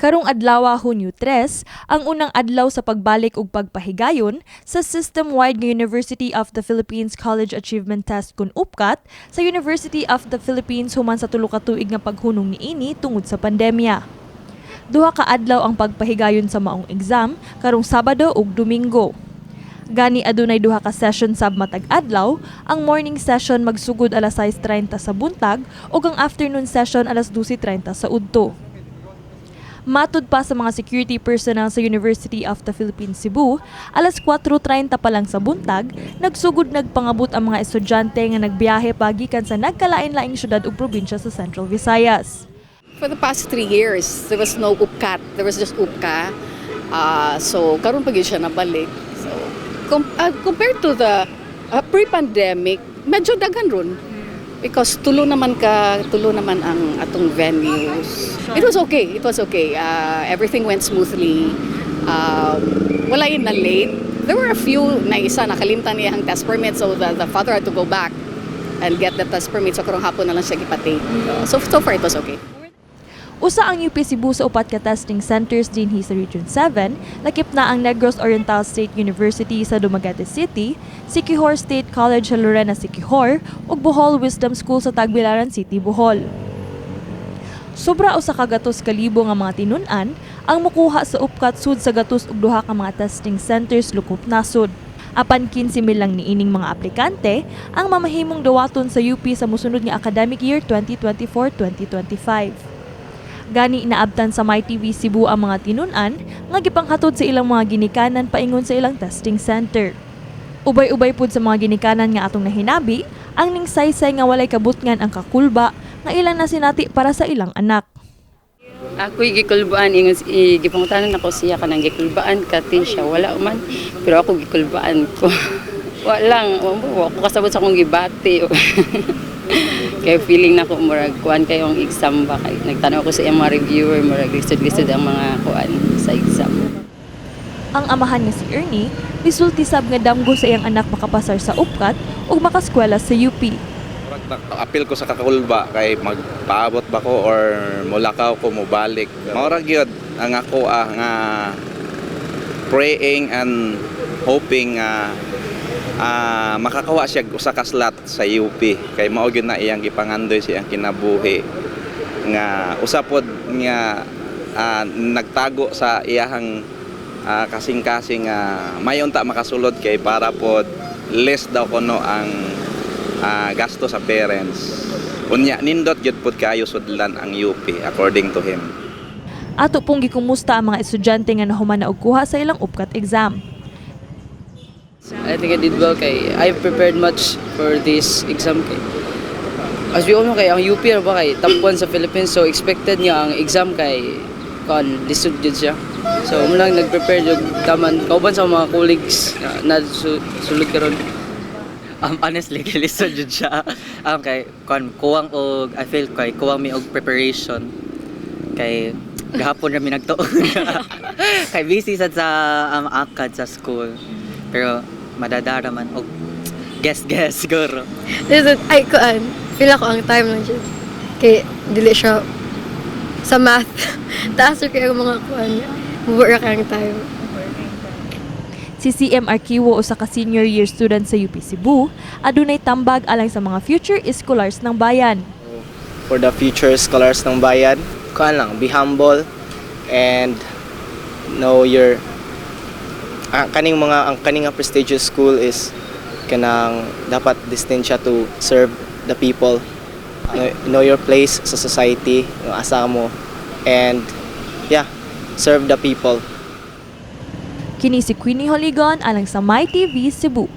Karong adlaw, Hunyo 3, ang unang adlaw sa pagbalik ug pagpahigayon sa system-wide nga University of the Philippines College Achievement Test kun UPCAT sa University of the Philippines human sa 3 ka tuig nga paghunong niini tungod sa pandemya. 2 ka adlaw ang pagpahigayon sa maong exam karong Sabado ug Domingo. Gani adunay duha ka session sab matag adlaw, ang morning session magsugod alas 6:30 sa buntag ug ang afternoon session alas 12:30 sa udto. Matud pa sa mga security personnel sa University of the Philippines Cebu, alas 4:30 pa lang sa buntag, nagsugod nagpangabot ang mga estudyante nga nagbiyahe pa gikan sa nagkalain-laing syudad ug probinsya sa Central Visayas. For the past 3 years, there was no UPCAT. There was just UPCA. So, karon pa gyud siya nabalik. So, compared to the pre-pandemic, medyo daghan ron. Because tulo naman ang atong venues. It was okay. It was okay. Everything went smoothly. Wala gyud na late. There were a few na isa nakalimtan niya ang test permit, so the father had to go back and get the test permit. So karong hapon na lang siya gipatake. So far it was okay. Usa ang UP Cebu sa upat ka testing centers dinhi sa Region 7, lakip na ang Negros Oriental State University sa Dumaguete City, Siquijor State College sa Lorena, Siquijor, ug Bohol Wisdom School sa Tagbilaran City, Bohol. Sobra 100,000 nga mga tinun-an ang mukuha sa UPCAT sud sa 102 ka mga testing centers lukop nasod. Apan 15 mil lang niining mga aplikante ang mamahimong dawaton sa UP sa mosunod nga academic year 2024-2025. Gani naabtan sa MyTV Cebu ang mga tinun-an nga gipanghatod sa ilang mga ginikanan paingon sa ilang testing center. Ubay-ubay pud sa mga ginikanan nga atong nahinabi ang ningsaysay nga walay kabutngan ang kakulba nga ilang nasinati para sa ilang anak. Ako'y gikulbaan, ingon gipangutanan ako siya kanang gikulbaan ka ti siya, wala man. Pero ako gikulbaan ko. Wa lang, wa ko kasabot sa akong gibati. Kaya feeling na ko murag kuan kayo ang exam ba, kay nagtanaw ko sa iyang mga reviewer, murag lisod-lisod ang mga kuan sa exam. Ang amahan nga si Ernie, misulti sab nga damgo sa iyang anak makapasar sa UPCAT ug makaskwela sa UP. Murag apil ko sa kakulba kay magpaabot ba ko or mulakaw ko mobalik. Mao ra gyud ang ako nga praying and hoping nga makakuha siya og usa ka slot sa UP kay mao gyud na iyang gipangandoy sa iyang kinabuhi nga usa pod nga nagtago sa iyahang kasing-kasing nga may unta makasulod kay para pod less daw kuno ang gasto sa parents. Unya nindot gyud pod kayo sudlan ang UP according to him. Ato pong gikumusta ang mga estudyante nga nahuman na og kuha sa ilang UPCAT exam. I think I did well kay I prepared much for this exam kay as we all know kay ang UP ra ba kay top 1 sa Philippines, so expected nga ang exam kay kon lisod jud siya. So mo lang nag-prepare jud taman kauban sa mga colleagues na sulod karon. Honestly, lisod jud siya. Kay kon kuwang og I feel kay kuwang mi og preparation. Kay gahapon ra mi nagtuon. Kay busy sad sa akad sa school. Pero madadara man og guess guess siguro. Listen, ay, kuan, feel ako ang time lang siya. Kay, dili siya, sa math, taas ra kayo ang mga kuan, mubo ra kayang time. Si CM Arquiwo, usa ka senior year student sa UP Cebu, adunay tambag alang sa mga future scholars ng bayan. For the future scholars ng bayan, kuan lang, be humble and know your ang kaning mga ang kaning nga prestigious school is kanang dapat destined siya to serve the people. Know your place sa society, yung asa mo, and yeah, serve the people. Kini si Queenie Holigon alang sa MyTV Cebu.